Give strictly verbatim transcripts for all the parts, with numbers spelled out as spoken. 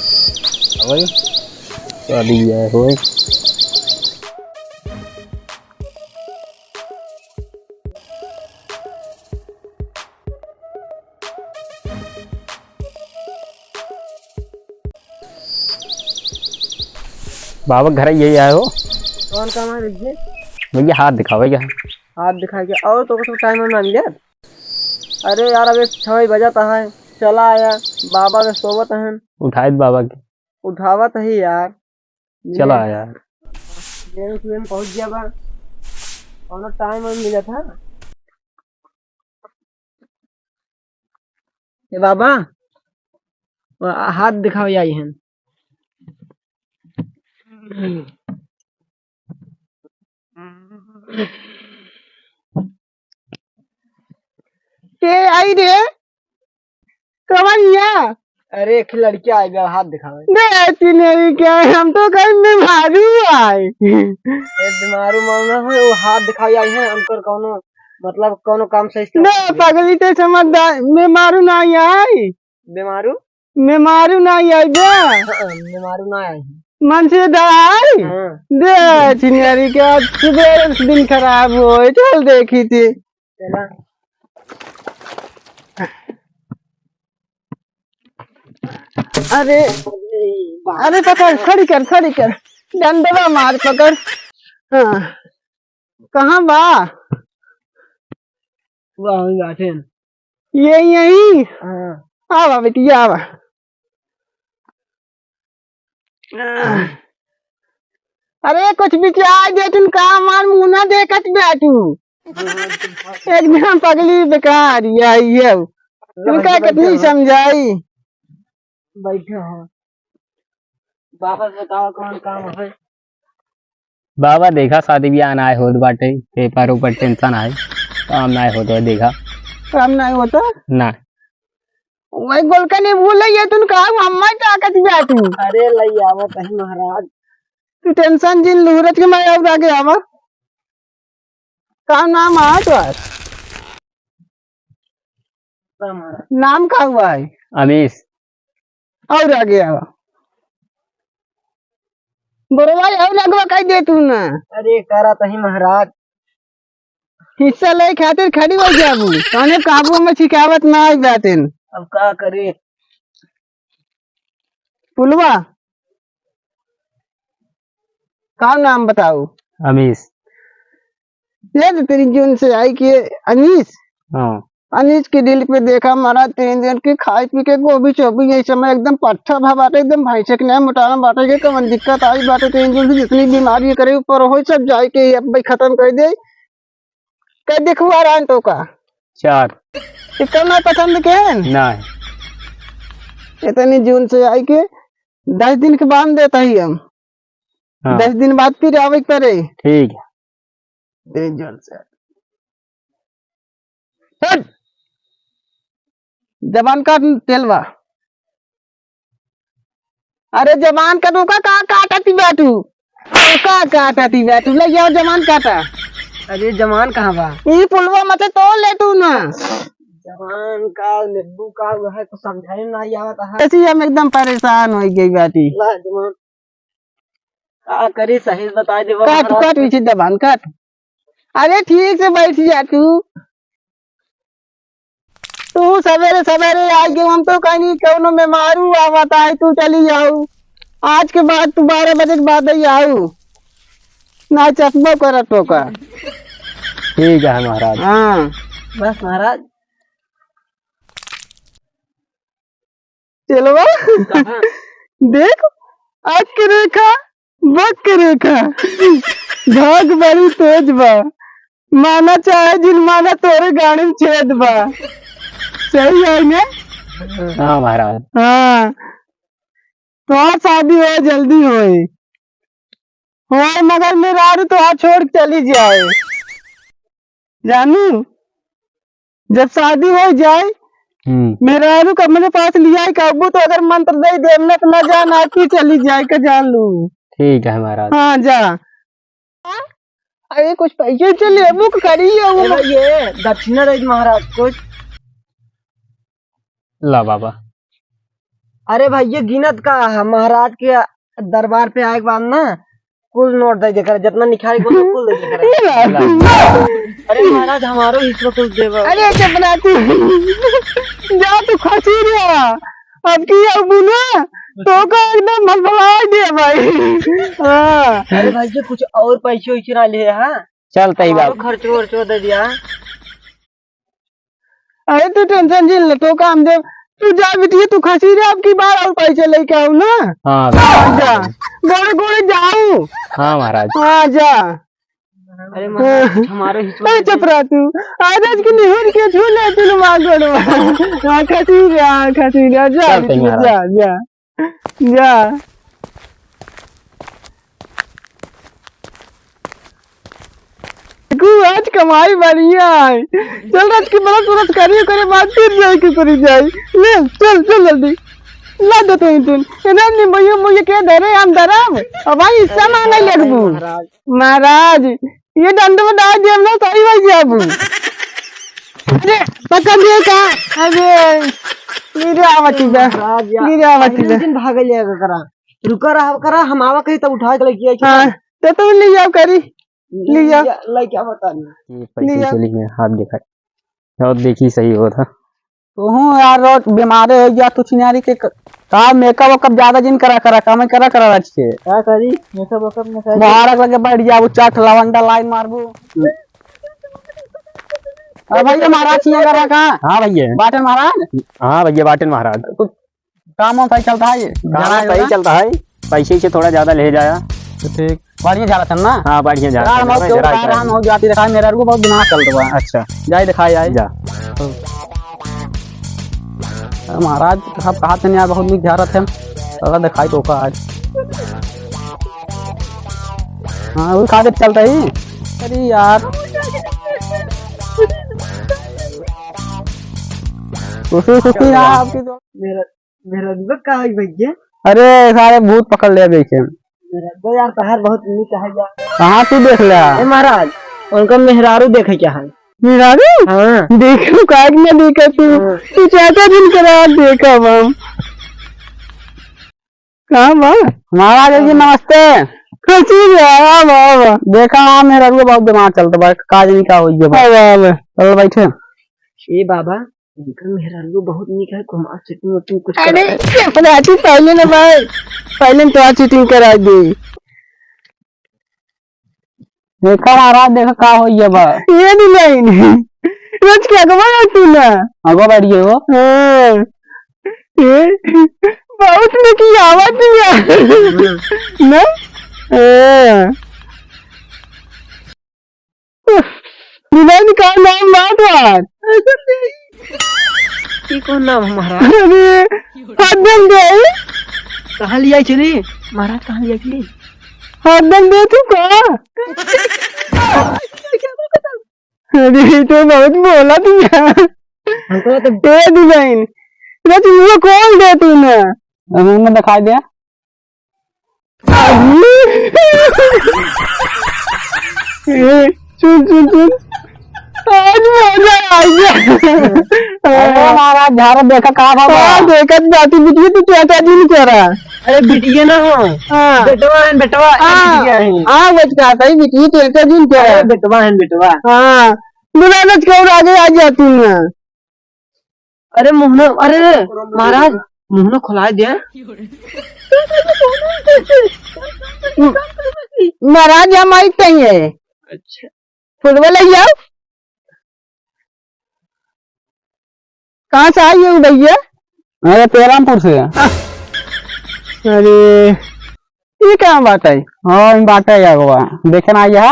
अबे, शादी ब्याह होए। बाबा घर यही आए हो? कौन काम है भैया? भैया हाथ दिखाओ भैया। हाथ दिखाए के और तो कुछ टाइम ना मिले। अरे यार, अबे छह बजत है, चला आया, बाबा के सोवत हैं। उठाए बाबा के। उठावत है यार। चला यार। गेम खेल पहुंच गया बा। कौनो टाइम वाइम मिला था? ए बाबा, आ, हाथ दिखाओ आई हैं। के आई रे? कवन हिया? अरे, एक लड़किया आई बा, हाथ दिखावे। बे, चिनेरी क्या है? हम तो कहीं मेहरारू आए। ए, बीमारू मौना है, वो हाथ दिखावे आई है, उनकर कौनो, मतलब, कौनो काम से इस्तेमाल बे, नहीं। पगली ते समझदार, मेहरारू ना आई। बीमारू? मेहरारू ना आई बे। हाँ, बीमारू ना आई। मन से दाई? हाँ। बे, चिनेरी क्या, सुबह दिन खराब हो, चल देखी थी। चला। अरे, अरे पकड़, खड़ी कर, खड़ी कर। डंडवा मार, पकड़। हाँ। कहाँ बा? वाह, वही बाटे। ये यही? हाँ। आवा बेटी, आवा। अरे कुछ बिचार दे, तुम का हमार मुंह ना देखत बा तू। एकदम पगली बेकार, ये, ये। तुम का कितनी समझाई? बैठे हो। बाबा से बताओ कौन काम है? बाबा देखा शादी ब्याह नाय होत बाटे, पेपर ऊपर टेंशन आए, काम नाय होत है देखा। काम नाय होता? ना। वही गोलका नहीं भूल है, ये तुम कहा हम्मा ताकत बा तू। अरे लई आवा कहीं महाराज। तू टेंशन जिन लूरत के मैं अब आगे आवा। का नाम है तोर? नाम का हुआ है? अमीश। और आगे आवा। बोलवा और लगवा कह दे तू ना। अरे करा तही महाराज। हिस्सा ले खातिर खड़ी हो जाबू। तने काबू में सिखावत ना आई बातें। अब का करे? पुलवा, का नाम बताऊ? अमीश। ये तो तेरी जून से आई कि अनीस। हाँ। अनीस के दिल पे देखा मारा तीन दिन की खाए पी के गोभी चोभी यही समय एकदम पट्ठा भा बाटे, एकदम भैंसे के नहीं मोटाना बाटे के कौन दिक्कत आई बाटे तीन दिन से जितनी बीमारी करे ऊपर हो सब जाए के अब भाई खत्म कर दे। कई देखुआ रहन तो का? चार। ये कौन पसंद के है? नहीं। इतनी जून से आई के दस दिन के बांध देता ही हम। हाँ। दस दिन बाद फिर आवे के पड़े। ठीक है। दस दिन से। हट। जबान काट तेलवा। अरे जबान का तू का, का काटती बाटू? का काटती बाटू? ले जाओ जबान काटा। अरे जबान कहाँ बा? ई पुलवा मते तोड़ ले तू ना। जबान का, नींबू का, वह तो समझाई ना आवत है। ऐसी हम एकदम परेशान हो गई बाटी। ला जबान। का करी सही बताई देबो काट, महाराज। काट, पीछे जबान काट। अरे ठीक से बैठ जा तू। तू सवेरे सवेरे आई गयो, हम तो कहीं कौनो में मारू आवत आई, तू चली जाऊ। आज के बाद तू बारह बजे के बाद ही आऊ, ना चकबो करत होका। ठीक है महाराज। हाँ। बस महाराज। चलवा। कहाँ? देख, आज के रेखा, बक के रेखा। भाग बड़ी तेज बा। माना चाहे जिन माना, तोरे गाड़ी में छेद बा। सही है ना? हाँ महाराज। हाँ। तोहार शादी होए, जल्दी होए। होए, मगर मेहरारू तोहार छोड़ के चली जाए। जानू, जब शादी हो जाए, हम्म। मेहरारू के अपने पास लिया ही कहबू तो अगर मंत्र दे देम ना तो ना जान, आती चली जाए के जान लू। ठीक है महाराज। हाँ, जा। अरे, कुछ पैसे उसे लेबू के करी है वो। ए भाई, ये दक्षिणा रही महाराज, कुछ। ला बाबा। अरे भाई, ये गिनत का है, महाराज के दरबार पे आए के बाद ना, कुल नोट दे देकर, जितना निखारे को कुल दे देकर। ये बात। अरे महाराज, हमारो हिस्सा कुल देवा। अरे चपरासी, जा तू खसी रे, अब की अब ना, तो का एकदम भलभला दे भाई। हाँ। अरे भाई, ये कुछ और पैसे वैसे ना ले, हाँ? चल, तई हमारो बात। खर्चो वर्चो दे दिया। अरे तू tension झेल ले, तो काम दे। तू जा बिटिया, तू खसी रे, अब की बार और पैसे लेके आऊ ना। हाँ, जा, गोड़े गोड़े जाऊ। हाँ महाराज। हाँ, जा। अरे महाराज, हाँ। हमारे हिस्सा अरे दे। चुप रह तू। आज आज की निहुर के छू ले तू माँ गोड़वा। हाँ, खसी रे, हाँ, खसी रे, जा चल, बिटिया, महाराज। जा, जा। जा। देखू, आज कमाई बढ़िया है। चल, आज की बरस उरस करी, ओकरे बाद फिर जाए के करी जाए। ले, चल, चल जल्दी। ला दे तू, तू। इधर नहीं, भैया, मुझे के धरे, हम धरब। अब भाई, हिस्सा मांगे लगबू। महाराज। महाराज, ये डंड में डाल दिया ना, सही हो जाबू। अरे, पकड़ दिए का? अरे, गिरावती बा। महाराज, या, गिरावती बा। दिन भाग लिया करा। रुका रहा करा, हम आवा कहीं तब उठा के लेके आई। हाँ, तो तुम ले जाओ करी। ले जाओ। ले, लेके आवा करी। ये पैसे ले जाओ। चली में हाथ दिखाई। और देखी सही हो था। तू हूँ यार, रोज बीमारे हो गया, तू छिनारी के क-, का makeup वेकअप ज्यादा जिन करा, करा, कम करा, करा आज के। का करी? Makeup वेकअप में का करी? मोहारा लगे बैठ जाबू, चाट लवंडा line मारबू। अब भैया महाराज छिया करा का? हाँ भैया। बाटन महाराज? हाँ भैया, बाटन महाराज। कुछ काम वाम सही चलता है? काम वाम सही चलता है, पैसे से थोड़ा ज्यादा ले जाया। तो ठीक, बढ़िया जा रहा था ना? हाँ, बढ़िया जा रहा था। यार, हम बहुत जोर कार हम हो जाती दिखाई, मेरा रुको बहुत दिमाग चल रहा है। अच्छा। जाए दिखाई आए। जा। महाराज, सब कहा थे यार, बहुत नीक जा रहा था। चला दिखाई तो का आज। हाँ, वो खा के चलता ही। अरे यार। खुशी खुशी रहा आपकी तो। मेरा मेहररुआ का है भैया? अरे सारे भूत पकड़ ले बेचे। मेहररुआ यार तहार बहुत नीक है यार। कहाँ तू देख ले? ए महाराज, उनका मेहरारू देखे क्या है? मेहरारू? हाँ। देखो काहे के ना देखा तू? हाँ। तू चाचा जिन करा देखा हम। कहाँ बा? महाराज जी नमस्ते। खुशी रहा, आवा, आवा। देखा ना मेहररुआ बहुत दिमाग चलता बा, का जानी का होई बा। आवा, आवा। चल बैठे। ए बाबा, इनकर मेहरारू बहुत नीक है, कुमार setting वटिंग कुछ अरे, करा। ये अपना अच्छी पहले ना भाई, पहले तो अच्छी setting करा दे। देखा महाराज, देखा का होई बा। ये भी नहीं, रोज क्या गवा तू ना। आगो बैठ गए हो। हाँ। ए, बहुत नीक आवाज दिया। ना? हाँ। दुल्हन का नाम बात बात। ई कौन नाम है महाराज? अरे, हरदम दे। कहाँ लिया चली? महाराज कहाँ लिया चली? हरदम दे तू का? अरे, ई तो बहुत बोला दिया। हमको तो ए दुल्हन, रच मुँह खोल दे तू ना। अब मुँह दिखा दे। ए, सुन, सुन, सुन। आज मजा आ गया। अरे महाराज, झारा देखा का बाबा? हाँ, देखत बाटी बिटिया, तू चाचा जी नहीं कह रहा। अरे बिटिया ना हो। हाँ। बेटवा है, बेटवा, हाँ। बिटिया है। हाँ, बचका सही बिटिया, तू चाचा जी नहीं कह रहा। अरे बेटवा है, बेटवा। हाँ। बुलानत के और आगे आ गया तू ना। अरे मोहनो, अरे रे, महाराज, मोहनो खुला दे। महाराज, हम आई कहीं है। अच्छा। फुलवा ले जाओ। कहाँ से आई हो भैया? अरे, पेरामपुर से। अरे, ई का बाटइ? हाँ, ई बाटइ अगवा। देखे ना आइया?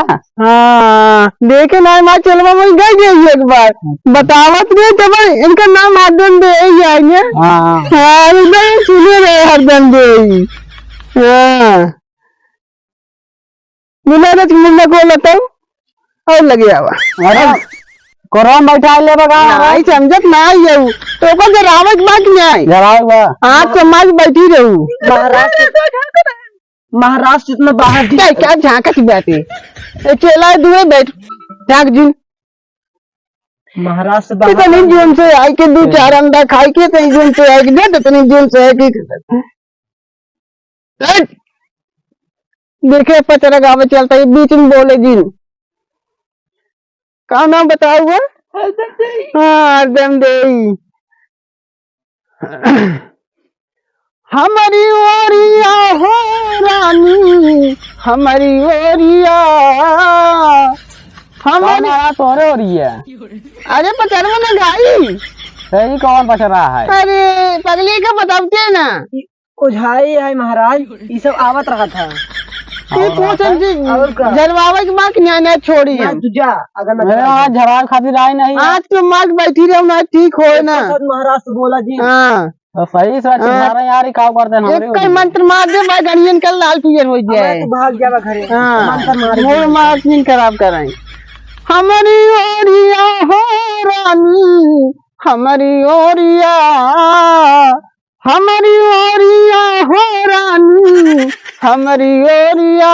हाँ, देखे ना, माँ चलवा में गई जाइए एक बार। बतावत नहीं तो भाई, इनका नाम आदम दे ही आएंगे। हाँ, हाँ। हाँ, एकदम सुने रहे हरदम दे ही। हाँ। मुन्ना के मुन्ना को लताऊ और लगे आवा। अरे, कोरवा में बैठा ले बगा। नहीं, समझत ना आई जाऊ। तो ओकर जरावत बात नहीं आई। जरावत बा। आप समाज बैठी रहू। महाराज से, महाराज से इतना बाहर की क्या, क्या झांकत बाटे? ए, चला दुए बैठ। झांक जिन। महाराज से बाहर इतनी जून से आई के दू चार अंडा खाई के, इतनी जून से आई के, देख, इतनी जून से आई के। हट! देखे, पचरा गावे चलता है, बीच में बोले जिन। का नाम बताओ वो? हरदम देई। हाँ, हरदम देई। हमरी ओरिया हो रानी, हमरी ओरिया, हमरी कौन आया तोरे ओरिया? अरे, पचरवा ना गाई। सही, कौन पचरा है? अरे, पगली का बतावते ना। ओझाई है महाराज, ई सब आवत रहा था। ये और पूछ रहा था? हमसे और का? झरवावे के बाद न्याय, न्याय छोड़ी ना, हम। तू जा, अगर ना अरे, झरवावे खातिर आए नहीं। आज तो मार बैठी रहे ना, ठीक होए ना। महाराज से बोला जी। हाँ। तो सही से हाँ। तुम्हारा यार ही काम करते हैं, हमारे एक कई मंत्र मार दे, भाई, गणियन का लाल पीयर हो जाए। तू भाग जावा घरे। हाँ। मंत्र मार दे। मोर मार नहीं खराब कराई। हमरी ओरिया हो रानी, हमरी ओरिया, हमरी ओरिया हो रानी, हमरी ओरिया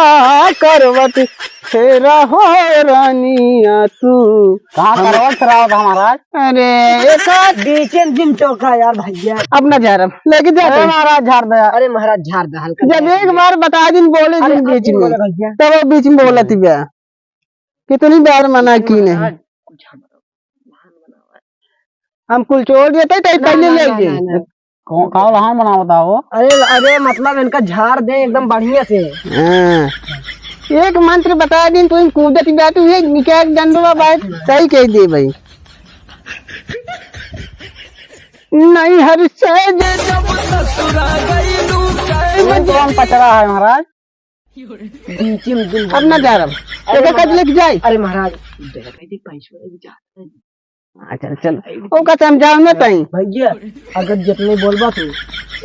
करवट फेरा हो रानिया तू। कहाँ हम करवट फेरावत है महाराज? अरे, एक बीचे में जिन टोका यार भैया। अब ना जा रहा, लेके जा अरे तू। महाराज झाड़ दे। अरे महाराज झाड़ दे हल्का जब जरा। एक बार बता दिन बोले अरे जिन आप बीच जिन में, बोले भैया। तब वो बीच में बोलत बा। कितनी बार मना की नहीं। महाराज, कुछ हम हम कुल छोड़ देते तो ना, पहले ना, ले ना, गए। ना, ना। कौन, का लहान बनावता हो? अरे, अरे, मतलब इनका झाड़ दे एकदम बढ़िया से। हाँ। एक मंत्र बता दिन, तू इन कूदत बा, तू ये निकाल डंडवा बाय, सही कह दे भाई। नहीं हर से जे जब ससुरा गई तू कहे ये कौन पचरा है महाराज? बीच में दिन अब ना जा रहा। अरे तो कद महाराज, लेके जाए? अरे महाराज, डर गई थी, पैसों लेके जा। हाँ, चल, चल। ओका समझाओ ना तई। भैया, अगर जितने बोलबा तू,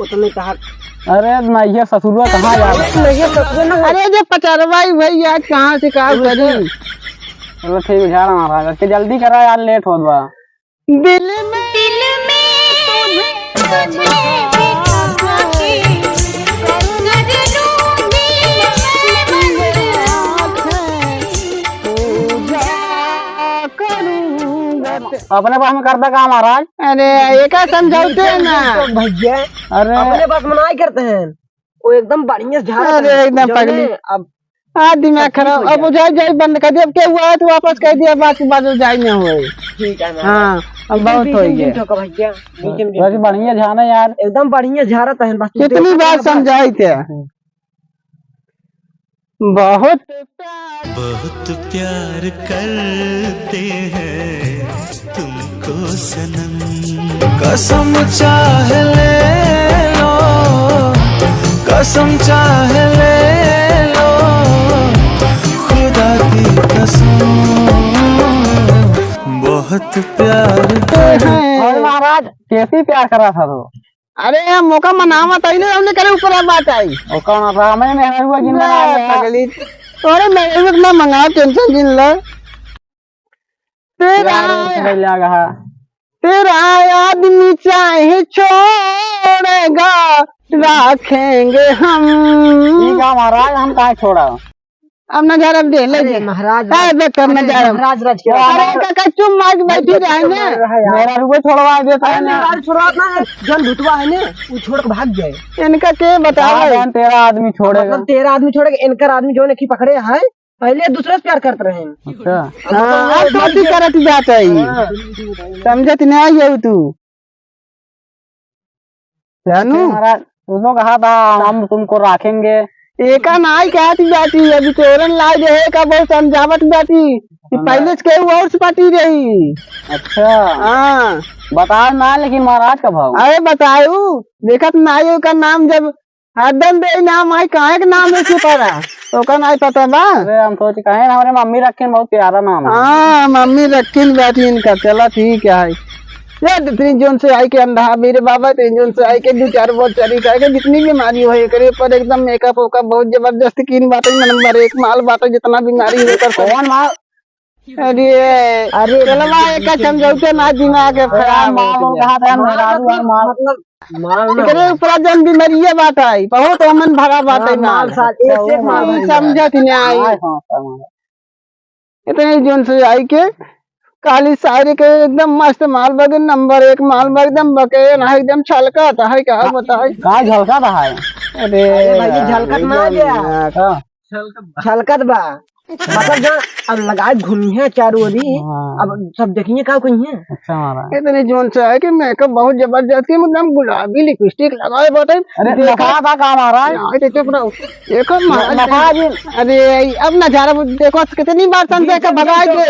उतने कहा। अरे, नैहर ससुरवा कहाँ जा रहा है? नैहर ससुरवा ना। अरे, जे पचरवा ही भैया, आज कहाँ से का करी? चलो, ठीक है, जा रहा हूँ महाराज। अच्छा, जल्दी करा यार, लेट होत बा। दिल में, दिल में तुझे, तुझे बिठा के कर लूंगी मैं बंधना। पूजा करूंगा। अपने पास में करता का महाराज? अरे, एका समझौते ना। भैया, अरे। अपने पास में नहीं करते हैं। वो एकदम बढ़िया से झारत अरे, है। एकदम जौने पगली। अब हाँ, दिमाग खराब। अब बुझाई जाई बंद कर दिया। अब क्या हुआ है तो वापस कह दिया, बात बात जाई ना होए। ठीक है, हाँ, अब बहुत हो गया। ठोका भैया, बीच में वैसे बढ़िया झाना यार। एकदम बढ़िया झारत है, बस कितनी बार समझाई थे? बहुत प्यार बहुत प्यार करते हैं तुमको सनम। कसम चाहे ले लो, कसम चाहे ले लो, खुदा की कसम, बहुत प्यार करते हैं। अरे महाराज, कैसी प्यार करा था तो? अरे, हम ओका मनावत आई ना, हमने करे ऊपर बात आई। ओका ना, रामे में है हुआ जिंदा ले, आ गया। पगली। अरे, मैं एक ना मंगाओ, tension जिन ले। तेरा, यार, तेरा आदमी चाहे छोड़ेगा, रखेंगे हम। ठीक है महाराज, हम काहे छोड़ा? अब ना जा रहा, अब दे, ले अरे जा। महाराज, काहे बे, अब ना अरे जा रहा। महाराज राज के अरे रहा। काका, चुप मार के बैठी रहे ना। मेरा रुपये छोड़वा देता है अरे ना। मेरा छोड़वा ना, जौन भूतवा है ना, वो छोड़ के भाग जाए। इनका के बतावे? हाँ, बहन, तेरा आदमी छोड़ेगा। मतलब तेरा आदमी छोड़ेगा, इनकर आदमी जौन एक ही पकड़े है, पहले दूसरे से प्यार करते रहे। अच्छा। हाँ, अब तो तू करत जात है। हाँ। समझत नहीं है तू। जानू? महाराज, उसको कहा था, "हम तुमको रखेंगे।" एका नाई कहत बाटी, अभी तोरन लाई रहे का बहुत समझावत बाटी। कि हाँ। पहले से केहू और से पाटी रही। अच्छा। हाँ। बताओ ना, लेकिन महाराज का भाव। अरे बताऊ, देखत नाई ओकर नाम जब हरदम दे नाम आई, काहे के नाम में छुपा रहा? ओकर नाई पता बा? अरे, हम सोच कहे ना, हमारे मम्मी रखेन बहुत प्यारा नाम है। हाँ, मम्मी रखिन बाटी इनका, चला ठीक है। ये इतनी जून से आई के अंधा मेरे बाबा, इतनी जून से आई के दो चार बोतल चरी खाए के जितनी बीमारी हो, एकरे पर एकदम makeup वेकअप बहुत जबरदस्त कीन बाटे, नंबर एक माल बाटे, जितना बीमारी हो एकर सब। कौन माल? अरे, अरे चलवा, एका समझौते ना, दिमाग है अरे, खराब माल हो गया। कहा था, माल मेहरारू मतलब, और माल। मतलब, माल ना एकरे हो। ऊपर जन बीमारिये बाटे, बहुत ओमन भरा बाटे हाँ, माल। माल साल, एक से एक माल तू भरा। समझत नहीं आई। हाँ, हाँ, हाँ। इतने जून से आई के साली सारी के एकदम मस्त माल बा, एकदम नंबर एक माल बा, एकदम बके ना, एकदम छलकत है, का बताई? का झलकत है? अरे अरे भाई, ये झलकत ना है यार। का? छलकत बा। मतलब जो अब लगाए घूमी है चारों ओरी, हाँ। अब सब देखिए का कही है। अच्छा मारा। इतनी जोन से है कि मेकअप बहुत जबरदस्त है, एकदम गुलाबी लिपस्टिक लगाए बाटे। अरे देखो। नखरा था का मारा? नहीं तो चुप रहो। देखो महाराज। नखरा जी। अरे अब नजारा वो देखो, कितनी बार समझे के भगाए दे।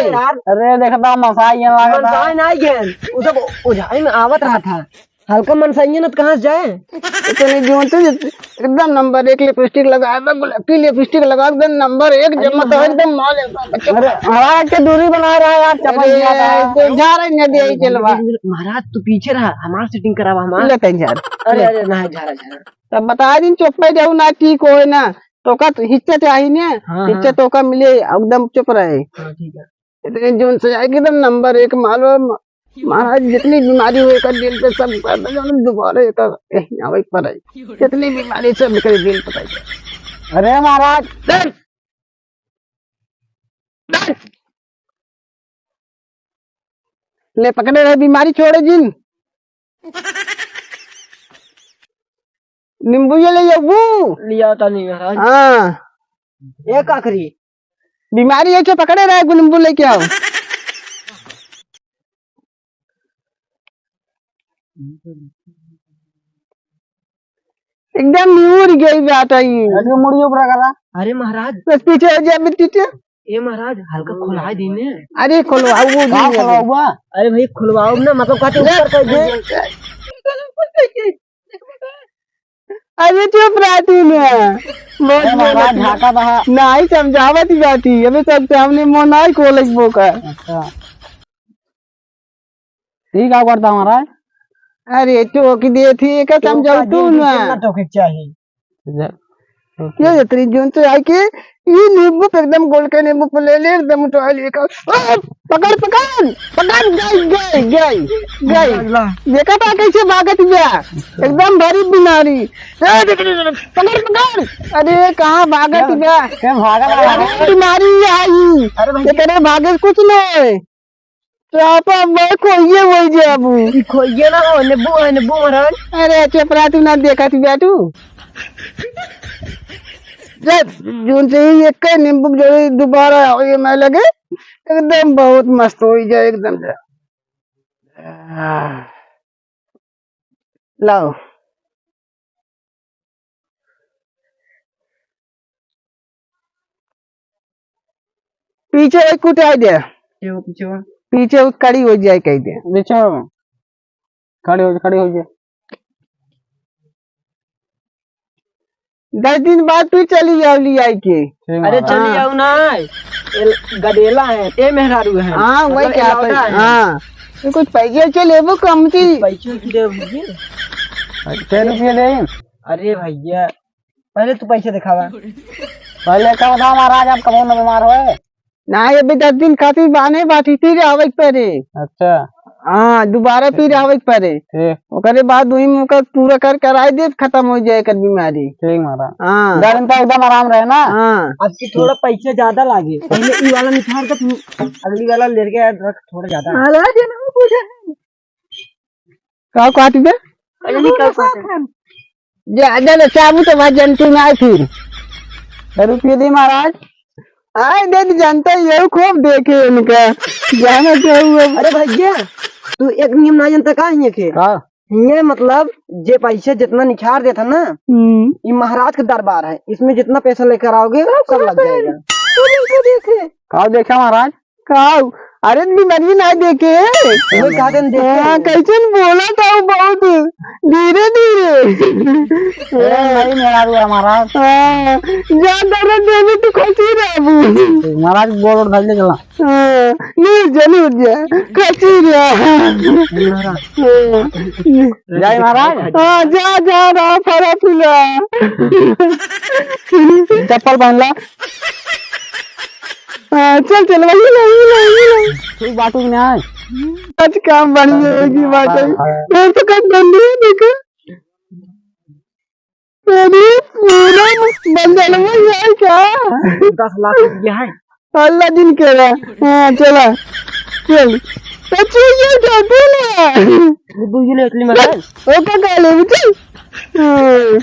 अरे देखता मसा ये लागता। मनसाए नहीं गए, वो सब उझाई में आवत रहा था। हल्का मनसाइए न तो कहाँ से जाए? इतनी जोन से एकदम नंबर एक लिपस्टिक लगाए बा, गुलाबी लिपस्टिक लगा एकदम नंबर एक, अरे जमा तो महाराज। एकदम माल एकदम। अरे महाराज के दूरी बना रहा है यार, चपल अरे, दिया था। तो जा रहे हैं, दे ही चलवा। महाराज तू पीछे रहा, हमार सेटिंग करावा हमार। ले तैं जा। अरे, ले। अरे, ना, जा रहा, जा रहा। तब बता दिन चुप पे जाऊ ना, ठीक होए ना, तोका तो हिस्सा चाहिए ना, हाँ, हिस्सा हाँ। तोका मिले, एकदम चुप रहे। हाँ, ठीक है। इतने जोन से आए कि एकदम नंबर एक माल हो, म-, महाराज जितनी बीमारी हो एकर दिल पे सब कर दे, जाने दोबारा एकर कहीं आवे पर आई। जितनी बीमारी सब एकर दिल पे आई। अरे महाराज, डर! डर! ले पकड़े रहे, बीमारी छोड़े जिन। नींबू ये ले अबू। लिया तानी महाराज। हाँ। एक आखिरी। बीमारी है, जो पकड़े रहे, नींबू लेके आओ। एकदम निहुर गई बात है ये। अरे मुड़ियो पर करा। अरे महाराज। बस पीछे हो जा, अभी पीछे। ए महाराज, हल्का खुलवा दीने। अरे खुलवाओ वो का भी खुलवाओ बा? अरे भाई खुलवाओ ना, मतलब कहते ऊपर कर दे। अरे चुप रह तू ना। बहुत अरे महाराज, बोलत है। झाका बहा। नाई समझावत ही बाटी। अबे सब सामने मुंह नाई खोलक बोका। अच्छा। ठीक है, करता महाराज। अरे टोक दे थी, एका टोका समझाऊ तू दे, ना। ना टोके के चाही। जा। ये इतनी जोन से आई के, ये नींबू पे एकदम गोल के नींबू पे ले ले, एकदम उठा ले का। आ, पकड़, पकड़, पकड़, गई, गई, गई, गई। अल्लाह। देखा था कैसे भागत गया? एकदम भारी बीमारी। ए, देख, देख, देख, पकड़, पकड़। अरे, कहाँ भागत क्या? गया? क्या भागा अरे, भागा? बीमारी आई। अरे भाई। ये तेरे भागे कुछ नहीं। तो आप अब मैं खोइए वही जाबू। ई खोइए ना हो, नींबू है, नींबू महाराज। अरे, चुप रह, तू ना देखा थी बेटू। जब जून से ही एक नींबू जो है दोबारा हो ये मैं लगे, एकदम बहुत मस्त हो जाए, एकदम से। आह, लाओ। पीछे एक कुटाई दे। ये वो पीछे वो। पीछे वो खड़ी हो जाए कह दे। पीछे हो। खड़ी हो, खड़ी हो जा। दस दिन बाद तू चली जाओ लियाई के। ठीक अरे बा। चली हाँ। जाओ ना, ए गदेला है, ए मेहरारू है। हाँ, मतलब वही क्या एलावटा पे-, है। हाँ। तो कुछ पैसे वैसे लेबो कम की। पैसे की दे भैया। कै रुपये दे? अरे भैया, पहले तू पैसे दिखावा। पहले का बताओ महाराज, आप कबो न बीमार होए? ना, ये भी दस दिन खातिर बाने बाटी, फिर आवे के पड़े। अच्छा। हाँ, दोबारा फिर आवे के पड़े। ठीक। ओकरे बाद वही में ओकर पूरा कर कराई दे, खत्म हो जाए एकर बीमारी। ठीक महाराज। हाँ। दस दिन तक एकदम आराम रहे ना? हाँ। अब की थोड़ा पैसा ज्यादा लागे, पहले ई वाला निकाल के तू अगली वाला लेके आया, थोड़ा ज्यादा। महाराज, ये ना पूछे। का कहत बे? अरे नहीं, का कहत है? जा, जा ले, चाबू तो भाई जनतू ना फिर। रुपये दे महाराज। आए दे तो जनता ये खूब देखे इनका। जाना क्या हुआ? अरे भैया, तू एक नियम ना जनता का हिये के? का? हिये मतलब जे पैसे जितना निखार देता ना, हम्म। ये महाराज का दरबार है, इसमें जितना पैसा लेकर आओगे, सब लग जाएगा। तू नहीं देखे। का देखा महाराज? काऊ? अरे बीमारी ना देखे। वही कहा देन देखे। हाँ, कैसन बोला था वो बहुत धीरे धीरे। ए, नहीं मेरा भी हमारा। हाँ, जा दर्द देने तू खसी रहबू। महाराज गोड़ उठ धइले चला। हाँ, नहीं जरूर जा, खसी रह। महाराज। हाँ। जय महाराज। हाँ, जा, जा, रहा फरा फुला। चप्पल पहन ला। हाँ, चल, चल, वही ला, वही ला, वही ला। ठीक बात है कि नहीं? आज काम बढ़िया होगी बात है। हाँ, हाँ। मैं तो कब बंद है, देखो। अरे, पूरा बंद है, वही है क्या? दस लाख रुपया है। अल्लाह दिन के रहा। हाँ, चला। चल। तो चुइया क्या बोला? बुद्धू जी ने असली मकान। ओ का कहले, चल। हाँ।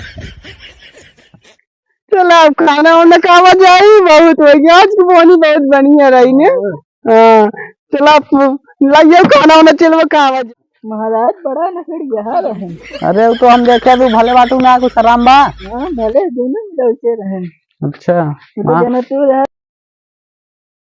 चला, अब खाना वाना खावा जाई, बहुत हो गया। आज की बोनी बहुत बढ़िया रही ने। हाँ, चला, अब लाइए खाना वाना, चलवा खावा जाई। महाराज, बड़ा नखड़िया रहन। अरे, वो तो हम देखे, तू भले बाटू ना, कुछ आराम बा? हाँ, भले, दोनों मिलौते रहन। अच्छा, वो तो हाँ। जना तू रह